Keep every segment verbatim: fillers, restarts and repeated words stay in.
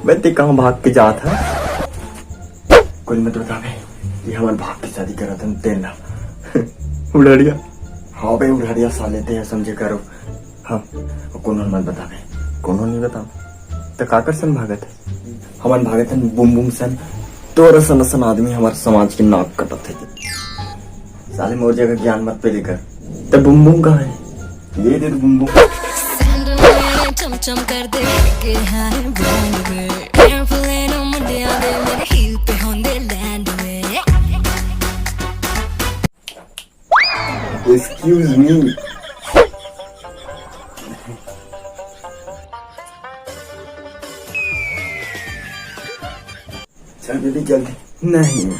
बे, ते कहाँ भाग के जात ह? कोई मत बतावे कि हमन भाग के शादी करत हन तेन ला। उड़हड़िया। हाँ बे, उड़हड़िया साले ते ह, समझे करो। हाँ, कोनो ल मत बतावे। कोनो नहीं बताओ। त काकर सन भागत है? हमन भागत हन बुम बुम सन। तोर असन असन आदमी हमर समाज के नाक कटत है। साले मोर जगह ज्ञान मत पे लेकर। त बुम बुम कहाँ है? ये दे दे बुम बुम। सैंडल में चमचम कर दे के हाय ब्रांड में। एयरप्लेन मुंडिया दे मेरे हील पे होंदे लैंड में। Excuse me। चल बेबी, जल्दी। नहीं।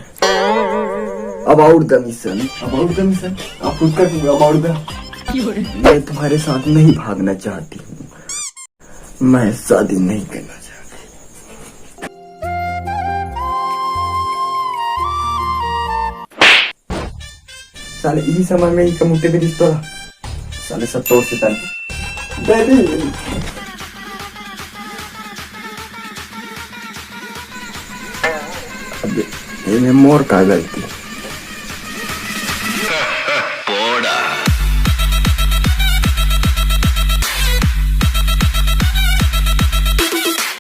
About the mission। About the mission। आप खुद का About the। मैं तुम्हारे साथ नहीं भागना चाहती हूँ। मैं शादी नहीं करना चाहती। साले इही समय में इनका मुट्ठी भी रिश्ता रहा। साले सब तोड़ से ताल। बेबी। अब एमे मोर का गलती?